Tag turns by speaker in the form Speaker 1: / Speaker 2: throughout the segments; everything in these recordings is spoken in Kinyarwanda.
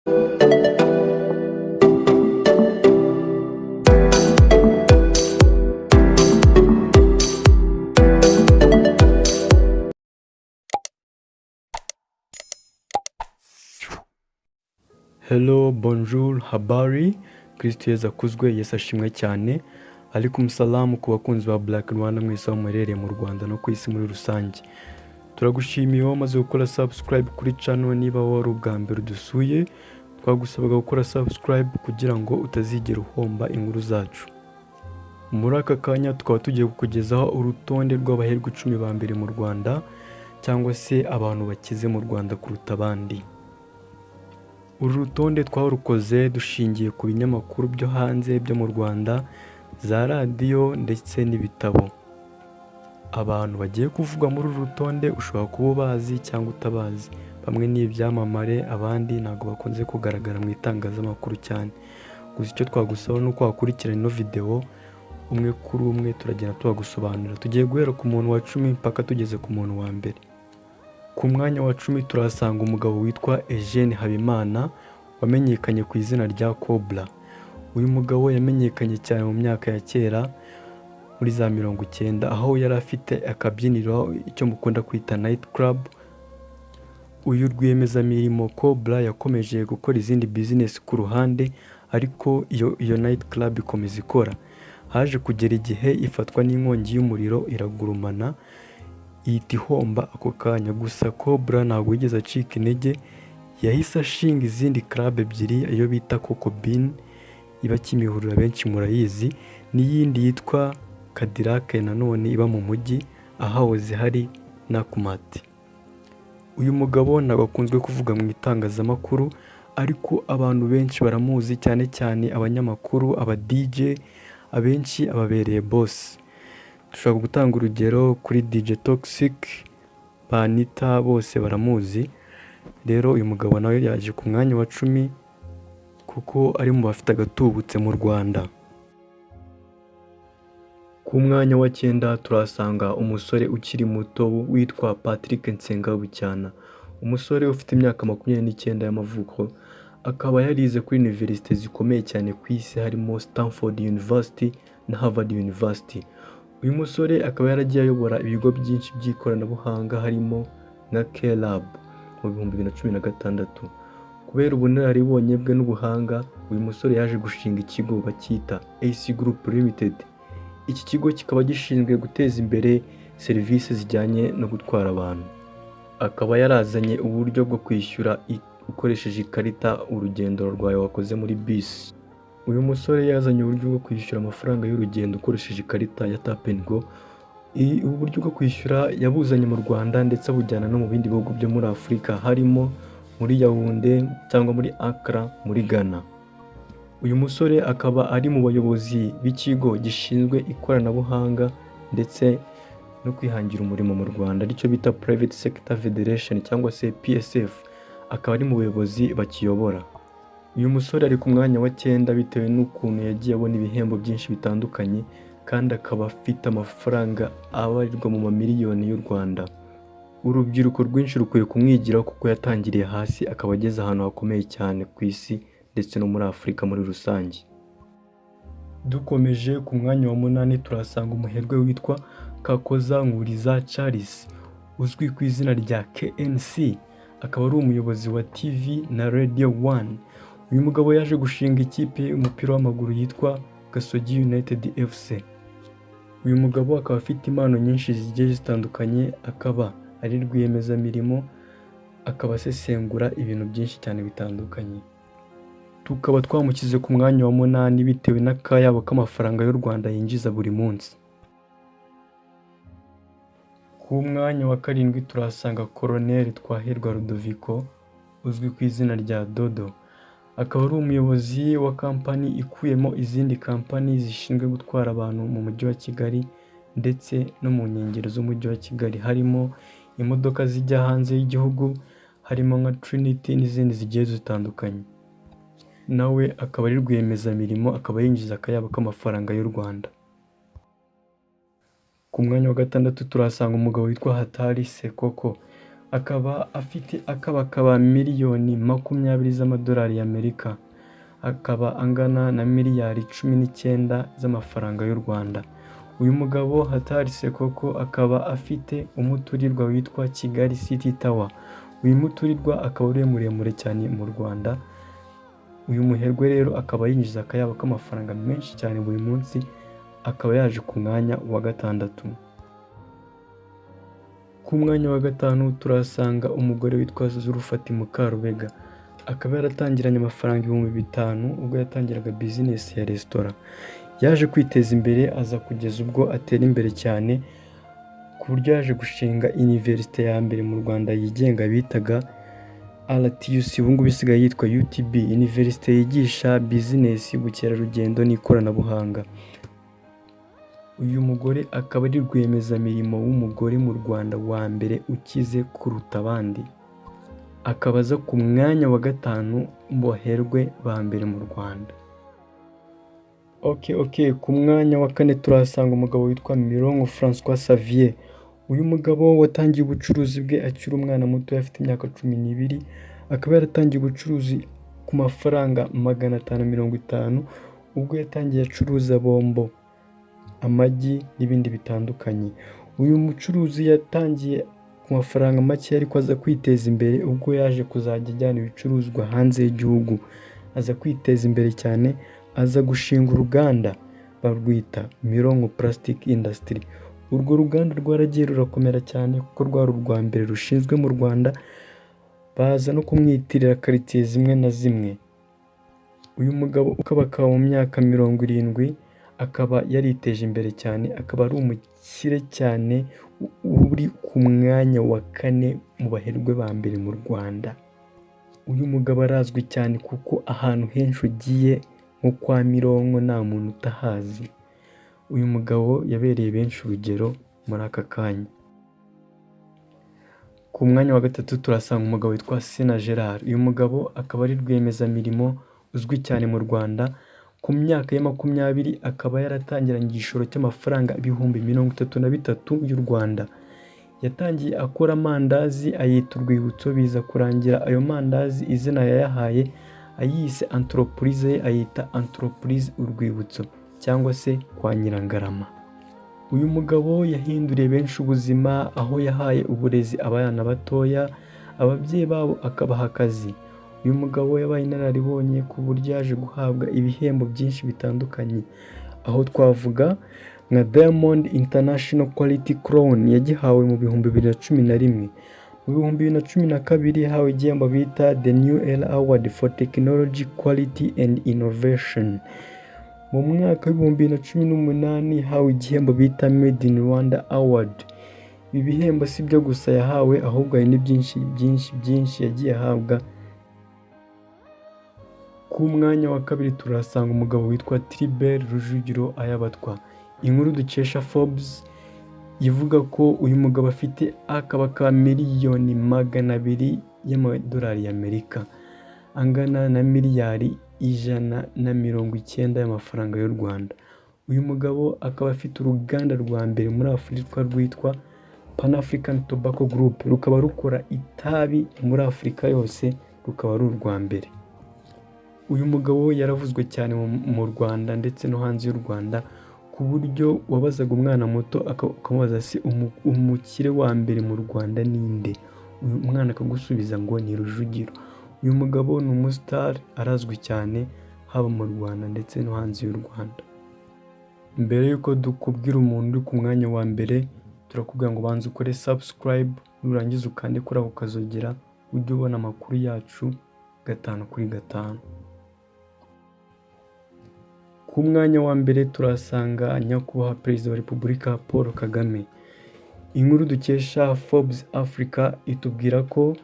Speaker 1: Hello, bonjour, habari, Kristo Yesu akuzwe, Yesu ashimwe cyane. Alaikum salamu ku bakunzi ba Black Rwanda mwese aho muherereye mu Rwanda no ku isi muri rusange. Turagushimiye wowe umaze gukora subscribe kuri channel. Niba wari ubwa mbere udusuye, twagusabaga gukora subscribe kugira ngo utazigera uhomba inkuru zacu. Muri aka kanya tukaba tugiye kukugezaho urutonde rw'abaherwe 10 ba mbere mu Rwanda, cyangwa se abantu bakize mu Rwanda kuruta abandi. Uru rutonde twarukoze dushingiye ku binyamakuru byo hanze byo mu Rwanda, za radiyo ndetse n'ibitabo. Abantu bagiye kuvugwa muri uru rutonde ushobora kuba ubazi cyangwa utabazi. Bamwe ni ibyamamare, abandi ntabwo bakunze kugaragara mu itangazamakuru cyane. Gusa icyo twagusaba ni uko wakurikirana ino videwo umwe kuri umwe, turagenda tubagusobanurira. Tugiye guhera ku muntu wa 10 mpaka tugeze ku muntu wa mbere. Ku mwanya wa 10 turahasanga umugabo witwa Eugene Habimana, wamenyekanye ku izina rya Cobra. Uyu mugabo yamenyekanye cyane mu myaka ya kera muri za 90, aho yari afite akabyiniro, icyo mukunda kwita night club. Uyu rwiyemezamirimo Cobra yakomeje gukora izindi business ku ruhande, ariko iyo night club ikomeza ikora. Haje kugera igihe ifatwa n'inkongi y'umuriro, iragurumana, ihita ihomba ako kanya. Gusa Cobra ntabwo yigeze acika intege, yahise ashinga izindi club ebyiri, iyo bita Coco Bean iba Kimihurura, benshi murayizi, n'iyindi yitwa Cadillac nanone iba mu mujyi ahahoze hari Nakumatt. Uyu mugabo ntabwo akunzwe kuvuga mu itangazamakuru, ariko abantu benshi baramuzi, cyane cyane abanyamakuru, aba DJ, abenshi ababereye boss. Dushobora gutanga urugero kuri DJ Toxic, Banita, bose baramuzi. Rero uyu mugabo nawe yaje ku mwanya wa 10 kuko ari mu bafite agatubutse mu Rwanda. Ku mwanya wa 9 turahasanga umusore ukiri muto witwa Patrick Nsengabucyana, umusore ufite imyaka 29 y'amavuko, akaba yarize kuri universite zikomeye cyane ku isi, harimo Stanford University na Harvard University. Uyu musore akaba yaragiye ayobora ibigo byinshi by'ikoranabuhanga, harimo nka K-Lab mu 2016. Kubera ubunararibonye bwe n'ubuhanga, uyu musore yaje gushinga ikigo bacyita AC Group Limited. Iki kigo kikaba gishinzwe guteza imbere serivisi zijyanye no gutwara abantu. Akaba yarazanye uburyo bwo kwishyura ukoresheje ikarita urugendo rwawe wakoze muri bisi. Uyu musore yazanye uburyo bwo kwishyura amafaranga y'urugendo ukoresheje ikarita ya tap and go. Ubu buryo bwo kwishyura yabuzanye mu Rwanda, ndetse abujyana no mu bindi bihugu byo muri Afurika, harimo muri Yaounde cyangwa muri Accra muri Ghana. Uyu musore akaba ari mu bayobozi b'ikigo gishinzwe ikoranabuhanga ndetse no kwihangira umurimo mu Rwanda, aricyo bita Private Sector Federation cyangwa se PSF, akaba ari mu bayobozi bakiyobora. Uyu musore ari ku mwanya wa 9 bitewe n'ukuntu yagiye abona ibihembo byinshi bitandukanye, kandi akaba afite amafaranga abarirwa mu mamiliyoni y'u Rwanda. Urubyiruko rwinshi rukwiye kumwigiraho kuko yatangiriye hasi akaba ageze ahantu hakomeye cyane ku isi ndetse no muri Afurika muri rusange. Dukomeje, ku mwanya wa 8 turahasanga umuherwe witwa Kakoza Nkuriza Charles, uzwi ku izina rya KNC, akaba ari umuyobozi wa TV na Radio One. Uyu mugabo yaje gushinga ikipe y'umupira w'amaguru yitwa Gasogi United FC. Uyu mugabo akaba afite impano nyinshi zigiye zitandukanye, akaba ari rwiyemezamirimo, akaba asesengura ibintu byinshi cyane bitandukanye. Tukaba twamushyize ku mwanya wa 8 bitewe n'akayabo k'amafaranga y'u Rwanda yinjiza buri munsi. Ku mwanya wa 7 turahasanga Colonel Twahirwa Rudoviko, uzwi ku izina rya Dodo, akaba ari umuyobozi wa kampani ikubiyemo izindi kampani zishinzwe gutwara abantu mu mujyi wa Kigali ndetse no mu nkengero z'umujyi wa Kigali, harimo imodoka zijya hanze y'igihugu, harimo nka Trinity n'izindi zigiye zitandukanye. Nawe akaba ari rwiyemezamirimo, akaba yinjiza akayabo k'amafaranga y'u Rwanda. Ku mwanya wa 6 turahasanga umugabo witwa Hatari Sekoko, akaba ari umuyobozi wa kampani yitwa King James. Akaba afite akabakaba miliyoni 20 z'amadolari y'Amerika, akaba angana na miliyari 19 z'amafaranga y'u Rwanda. Uyu mugabo Hatari Sekoko akaba afite umuturirwa witwa Kigali City Tower. Uyu muturirwa akaba ari muremure cyane mu Rwanda. Uyu muherwe rero akaba yinjiza akayabo k'amafaranga menshi cyane buri munsi, akaba yaje ku mwanya wa gatandatu. Ku mwanya wa gatanu turahasanga umugore witwa Zulfati Mukarubega, akaba yaratangiranye amafaranga 5000 ubwo yatangiraga bizinesi ya resitora. Yaje kwiteza imbere, aza kugeza ubwo atera imbere cyane, ku buryo yaje gushinga iniverisite ya mbere mu Rwanda yigenga bitaga RTUC, ubu ngubu isigaye yitwa UTB, iniverisite yigisha bizinesi, ubukerarugendo n'ikoranabuhanga. Uyu mugore akaba ari rwiyemezamirimo w'umugore mu Rwanda wa mbere ukize kuruta abandi, akaba aza ku mwanya wa gatanu mu baherwe ba mbere mu Rwanda. Okay, ku mwanya wa kane turahasanga umugabo witwa Mironko Francois Xavier. Uyu mugabo watangiye ubucuruzi bwe akiri umwana muto, afite imyaka 12, akaba yaratangiye ubucuruzi ku mafaranga 550, ubwo yatangiye acuruza bombo, amagi n'ibindi bitandukanye. Uyu mucuruzi yatangiye ku mafaranga make, ariko aza kwiteza imbere ubwo yaje kuzajya ajyana ibicuruzwa hanze y'igihugu, aza kwiteza imbere cyane, aza gushinga uruganda barwita Mironko Plastic Industry. Urwo ruganda rwaragiye rurakomera cyane kuko rwari urwa mbere rushinzwe mu Rwanda, baza no kumwitirira karitsiye zimwe na zimwe. Uyu mugabo ukabakaba mu myaka 70, akaba yariteje imbere cyane, akaba ari umukire cyane uri ku mwanya wa kane mu baherwe ba mbere mu Rwanda. Uyu mugabo arazwi cyane kuko ahantu henshi ugiye nko kwa Mironko nta muntu utahazi. Uyu mugabo yabereye benshi urugero muri aka kanya. Ku mwanya wa gatatu turasanga umugabo witwa Sina Gerard. Uyu mugabo akaba ari rwiyemezamirimo uzwi cyane mu Rwanda. Ku myaka ye 20 akaba yaratangiranye igishoro cy'amafaranga 33,000 y'u Rwanda. Yatangiye akora amandazi ayita Urwibutso, biza kurangira ayo mandazi izina yayahaye ayise entreprise ye, ayita Entreprise Urwibutso cyangwa se kwa Nyirangarama. Uyu mugabo yahinduriye benshi ubuzima, aho yahaye uburezi abana batoya, ababyeyi babo akabaha akazi. Uyu mugabo yabaye inararibonye ku buryo yaje guhabwa ibihembo byinshi bitandukanye, aho twavuga nka Diamond International Quality Crown yagihawe mu 2011. Mu 2012 yahawe igihembo bita The New Era Award for Technology, Quality and Innovation. Mu mwaka wa 2018 yahawe igihembo bita Made in Rwanda Award. Ibi bihembo si byo gusa yahawe, ahubwo hari n'ibyinshi byinshi byinshi yagiye ahabwa. Ku mwanya wa kabiri turahasanga umugabo witwa Tribert Rujugiro Ayabatwa. Inkuru dukesha Forbes ivuga ko uyu mugabo afite akabaka miliyoni 200 y'amadolari y'Amerika, angana na miliyari 190 y'amafaranga y'u Rwanda. Uyu mugabo akaba afite uruganda rwa mbere muri Afurika rwitwa Pan African Tobacco Group, rukaba rukora itabi muri Afurika yose, rukaba ari urwa mbere. Uyu mugabo yaravuzwe cyane mu Rwanda ndetse no hanze y'u Rwanda, ku buryo wabazaga umwana muto ukamubaza se umukire wa mbere mu Rwanda ninde, uyu mwana akagusubiza ngo ni Rujugiro. Uyu mugabo ni umusitari, arazwi cyane haba mu Rwanda ndetse no hanze y'u Rwanda. Mbere y'uko dukubwira umuntu uri ku mwanya wa mbere, turakubwira ngo banza ukore subscribe, nurangiza ukande kuri ako kazogera, ujye ubona amakuru yacu gatanu kuri gatanu. Ku mwanya wa mbere turahasanga Nyakubahwa Perezida wa Repubulika Paul Kagame. Inkuru dukesha Forbes Africa itubwira ko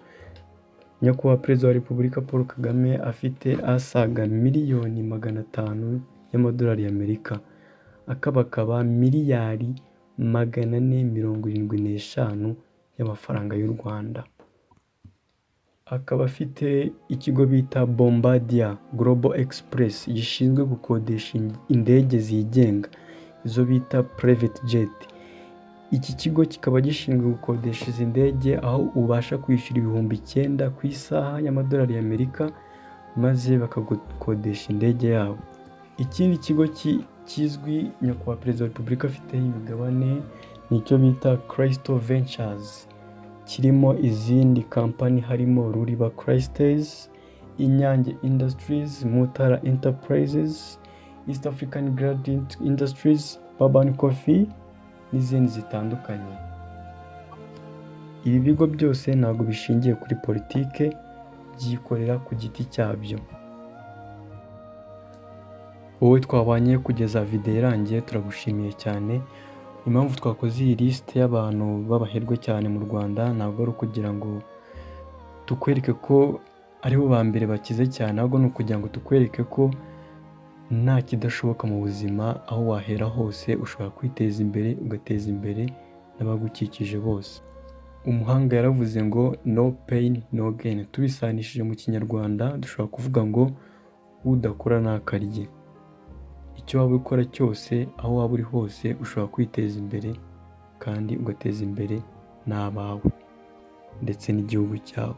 Speaker 1: Nyakubahwa Perezida wa Repubulika Paul Kagame afite asaga miliyoni 500 y'amadolari y'Amerika, akabakaba miliyari 475 y'amafaranga y'u Rwanda. Akaba afite ikigo bita Bombardier Global Express gishinzwe gukodesha indege zigenga, izo bita private jet. Iki kigo kikaba gishinzwe gukodesha izi ndege, aho ubasha kwishyura 9000 ku isaha y'amadolari y'Amerika, maze bakagukodesha indege yabo. Ikindi kigo kizwi Nyakubahwa Perezida wa Repubulika afiteho imigabane ni icyo bita Crystal Ventures, kirimo izindi kampani harimo Ruriba Crystals, Inyange Industries, Mutara Enterprises, East African Gradient Industries, Bourbon Coffee n'izindi zitandukanye. Ibi bigo byose ntabwo bishingiye kuri politike, byikorera ku giti cyabyo. Wowe twabanye kugeza videwo irangiye, turagushimiye cyane. Impamvu twakoze iyi lisite y'abantu b'abaherwe cyane mu Rwanda ntabwo ari ukugira ngo tukwereke ko aribo ba mbere bakize cyane, ahubwo ni ukugira ngo tukwereke ko nta kidashoboka mu buzima. Aho wahera hose ushobora kwiteza imbere, ugateza imbere n'abagukikije bose. Umuhanga yaravuze ngo "No pain, no gain". Tubisanishije mu Kinyarwanda dushobora kuvuga ngo "Udakora ntakarye". Icyo waba ukora cyose, aho waba uri hose, ushobora kwiteza imbere kandi ugateza imbere n'abawe ndetse n'igihugu cyawe.